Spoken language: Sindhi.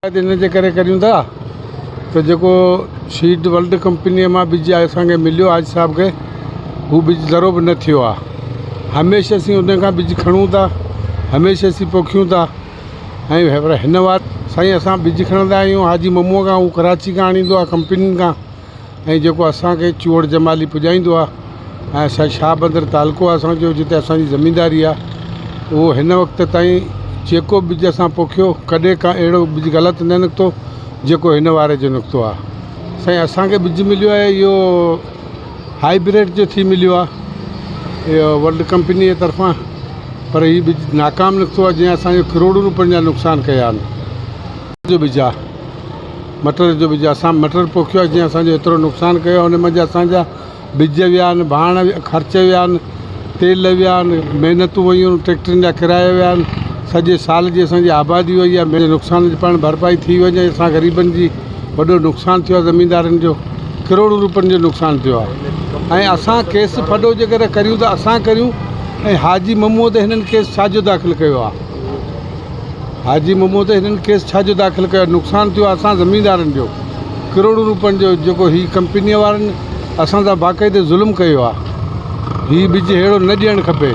ان جي ڪري ڪريون ٿا ته جيڪو سيڊ ورلڊ ڪمپنيء مان ٻج اسان کي مليو حاجي صاحب کي هو ٻج ذرو به نه ٿيو آهي هميشه اسين ان کان ٻج کڻون ٿا هميشه اسين پوکيون ٿا ۽ پر هن وار سائين اسان ٻج کڻندا آهيون حاجي مموء کان هو ڪراچي کان آڻيندو آهي ڪمپنين کان ۽ جيڪو اسان کي چوهڙ جمالي پڄائيندو آهي ۽ اسان شاهه بندر تعلقو آهي اسان جو جتي اسان جي زمينداري آهي اهو هن وقت تائين جيڪو ٻج اسان پوکيو ڪڏهن ڪا اهڙو ٻج غلط نه نڪتو جيڪو هن واري جو نڪتو آهي سائين اسان کي ٻج مليو آهي اهو هائبرڊ جو ٿي مليو آهي اهو ورلڊ ڪمپني جي طرفان پر هي ٻج ناڪام نڪتو آهي جنهن اسان جو ڪروڙون روپين جا نقصان ڪيا آهن جو ٻج آهي مٽر جو ٻج اسان مٽر پوکيو آهي جنهن اسان جو ايترو نقصان ڪيو آهي ان منجهه اسان جا ٻج ويا آهن ڀاڻ خرچ ويا آهن تيل ويا آهن محنتون ويون آهن ٽريڪٽرن جا ڪرايا ويا آهن سڄي سال جي اسان جي آبادي وئي آهي نقصان جي پاڻ ڀرپائي ٿي وڃي اسان غريبن جي وڏو نقصان ٿيو آهي زميندارن جو ڪروڙون روپين جو نقصان ٿيو آهي ۽ اسان ڪيس ڦڏو جيڪڏهن ڪريون ته اسان ڪريون ۽ حاجي ممو تي هنن ڪيس ڇا جو داخل ڪيو آهي حاجي ممو تي هنن ڪيس ڇا جو داخل ڪيو آهي نقصان ٿيو آهي اسان زميندارن جو ڪروڙون روپين جو جيڪو هي ڪمپنيء وارن اسان سان باقاعدي ظلم ڪيو آهي هي ٻج ههڙو نه ڏيڻ کپي.